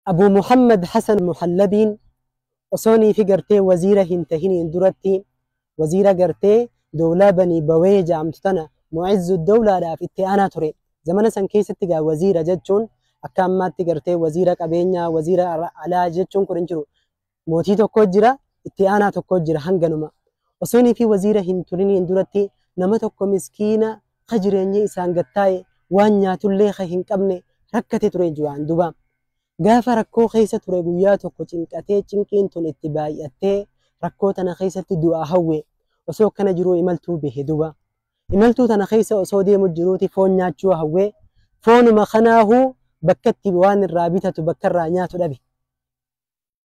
Abuu Muhammad Hasan Muhallabiin osoonii fi gartee waziira hin tahiniin duratti waziira gartee dowlaa Banii Bawee ja'amtu tana Mu'izzu Dowlaadhaaf itti aanaa ture. Zamana san keessatti gaa waziira jechuun akka ammaatti gartee waziira qabeenyaa, waziira alaa jechuun kun hin jiru. Mootii tokko jira, itti aanaa tokko jira hanganuma. Osoonii fi waziira hin turiniin duratti nama tokko miskiina ka jireenyi isaan gattaa'e waan nyaatullee ka hin qabne rakkate ture jiwaan duba. Gaafa rakkoo keessa ture guyyaa tokko cinqatee cinqiin tun itti baay'attee rakkoo tana keessatti du'a hawwe. Osoo akkana jiruu imaltuu bahe duba. Imaltuu tana keessa osoo deemu jiruuti foon nyaachuu hawwe. Foonuma kanaahuu bakka itti waan irraa bitatu bakka irraa nyaatu dhabe.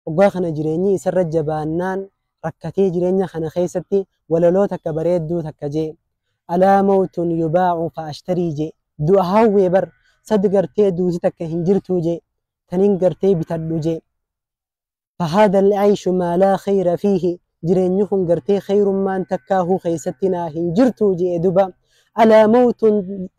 Waggaa kana jireenyi isarra jabaannaan rakkatee jireenya kana keessatti walaloo takka bareedduu takka jee. Alaa mawtun yubaa'u fa ashtarii jee. Du'a hawwee bar sad gartee duuti takka hin jirtuu jee. Taniin gartee bitadhu jee. فهذا العيش ما لا خير فيه jireenyi kun gartee khayrummaan takkaahuu keessatti naa hin jirtu jee duba. ألا موت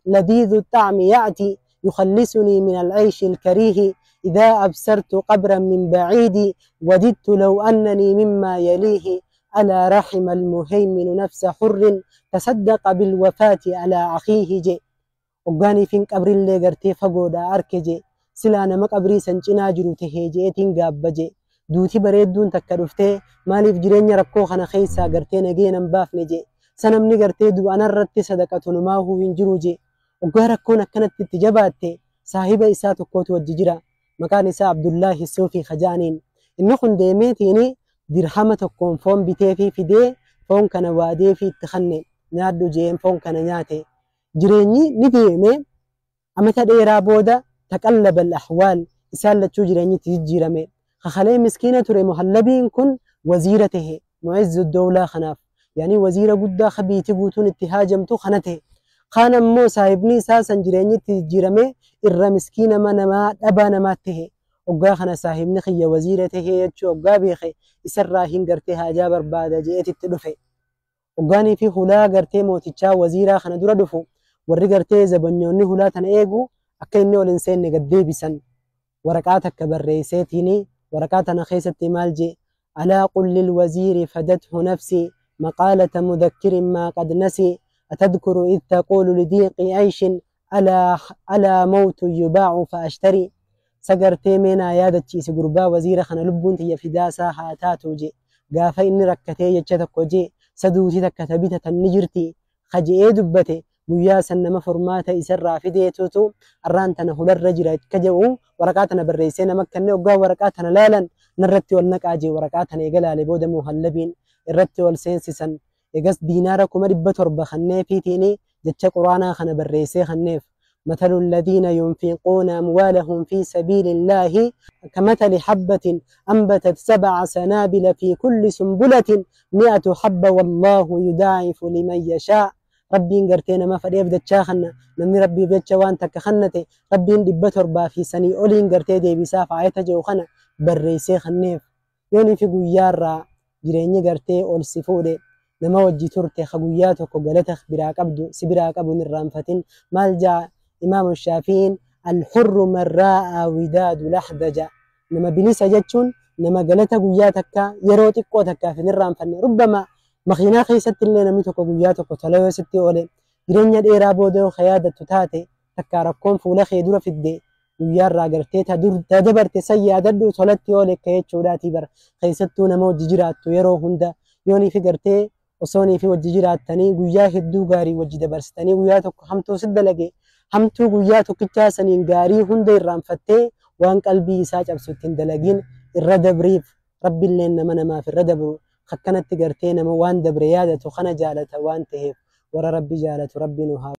لذيذ الطعم يأتي يخلصني من العيش الكريه إذا أبصرت قبرا من بعيد وددت لو أنني مما يليه ألا رحم المهيمن نفس حر تصدق بالوفاة على أخيه جي. وقاني فين قبر اللي قرتي فقودا أركجي سلا نما قبري سنچنا جرو تهي قابجي جي. دوتي بريدون تكرفته مالif jireenya rakkoo kana keessaa gartee nageenan baafne jee sanamni gartee du'an irratti sadaqatu numaahuu hin jiru jee. Oggaa rakkoon akkanatti itti jabaatte saahiba isaa tokkotu wajji jira. Maqaan isaa Abdullaahi Suufii Khajaaniin. Inni kun deemeetiin dirhama tokkoon foon biteefii fidee foon kana waadeefii itti kanne nyaadhu jeen foon kana nyaate. Jireenyi ni deeme amata dheeraa booda taqallaba al-ahwaal isaan lachuu jireenyi itti jijjiirame. Kakalee miskiina ture Muhallabiin kun waziira tahe Mu'izzu Dowlaa kanaaf. Yani waziira guddaa kabiitii guutuun itti haajamtu kana tahe. Kaan ammoo saahibni isaa san jireenyi itti jijjiirame irra miskiina namaa dhabaa namaa tahe. Oggaa kana saahibni kiyya waziira tahe jechuu oggaa beeke isarraa hin gartee haajaa barbaada je'eetitti dhufe. Oggaanii fi hulaa gartee mootichaa waziiraa kana dura dhufu warri gartee zabanyoonni hulaa tana eegu akka inni ol hin seenne gad deebisan. Waraqaa takka barreesseetiini waraqaa tana keessatti maal jee ألا قل للوزير فدته نفسي مقالة مذكر ما قد نسي أتذكر إذ تقول لضيق عيش ألا موت يباع فأشتري. سقرتي مينا يادتشي سقربا وزير خنا لبون تي فداسا هاتاتو جي قافا إني ركتي يجتكو جي سدوتي تكتبتة النجرتي خجئ دبتي guyyaa san nama furmaata isarraa fideetutu arraan tana hularra jira akka jedhu waraqaa tana barreessee nama kenne oggaa waraqaa tana laalan narratti ol naqaa jee waraqaa tana eega laale booda Muhallabiin irratti ol seensisan. Egas diinaara 700,000 kanneefiitiin jecha quraanaa kana barreessee kanneef. مثل الذين ينفقون أموالهم في سبيل الله كمثل حبة أنبتت 7 سنابل في كل سنبلة 100 حبة والله يضاعف لمن يشاء. ربين قرتينا ما فريف دتشا خنا نمني ربي بيتشا وان تك خنتي ربين دبتر في سني أولين قرتي دي بساف عيتا جو خنا بريسي خنيف يوني في قيارة جريني قرتي أول سفودي نما وجي ترتي خقوياتك وقلتخ براك أبدو سبراك أبو نرامفتين مالجا إمام الشافعي الحر من راى وداد لحدجا نما بنسا جتشون نما قلتا قياتك يروتك قوتك في نرامفتين ربما مخينا خيست اللي نمتك قياتك وتلوي ستي أولي جرينيا ديرا بودو خيادة تاتي تكاركون فولا خيدورة في الدي ويارا قرتي تدور تدبر تسيا ددو تولتي أولي كيتشو داتي بر خيستو نمو ججراتو يرو هندا يوني في قرتي وصوني في وججرات تاني قياه الدو غاري وجي دبرستاني قياتك همتو سد لقي همتو قياتك كتاسنين غاري هندا الرامفتي وان قلبي ساج أبسوتين دلقين الردبريف ربي اللي إنما ما في الردبرو خكنت تقرتين موان دبريادة خنا جالة وان تهيف ورا ربي جالة ربي نها.